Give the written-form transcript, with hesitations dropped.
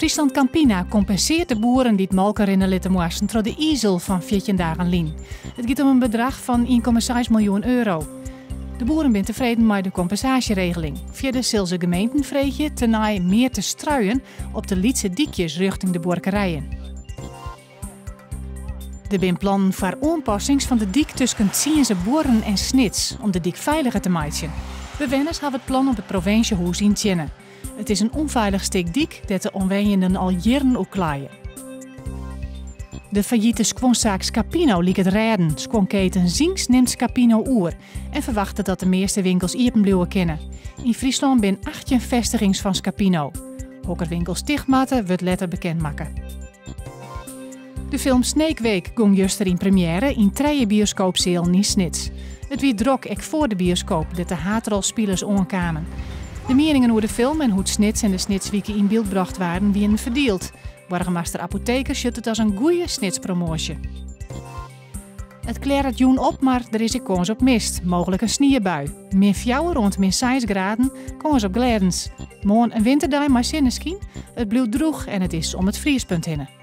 Friesland Campina kompensearret de boeren dy't molke rinne litte moasten troch de izel fan 14 dagen lyn. It giet om in bedrach fan 1,6 miljoen euro. De boeren binne tefreden mei de kompensaasjeregeling. Fierder sil se gemeenten freegje tenei mear te struien op de lytse dykjes rjochting de buorkerijen. Der binne plannen foar oanpassings fan de dyk tusken Tsienzerbuorren en Snits om de dyk feiliger te meitsjen. Bewenners hawwe it plan op it provinsjehûs yntsjinne. It is in ûnfeilich stik dyk dêr't de omwenjenden al jierren oer kleie. De fajite skuonsaak Scapino liket rêden. Skuonketen Ziengs nimt Scapino oer en ferwachtet dat de measte winkels iepen bliuwe kinne. Yn Fryslân binne 18 festigings fan Scapino. Hokker winkels ticht moatte, wurdt letter bekend makke. De film Sneekweek gong juster yn premjêre yn trije bioskoopsealen yn Snits. It wie drok ek foar de bioskoop dêr't de haadrolspilers oankamen. De mieningen oer de film en hoe't Snits en de Snitswike yn byld brocht waarden wienen ferdield. Boargemaster Apotheker sjocht it as in goeie Snitspromoasje. It klearret jûn op, mar der is ek kâns op mist, mooglik in sniebui. Min fjouwer oant min seis graden, kâns op glêdens. Moarn in winterdei mei sinneskyn. It bliuwt drûch en it is om it friespunt hinne.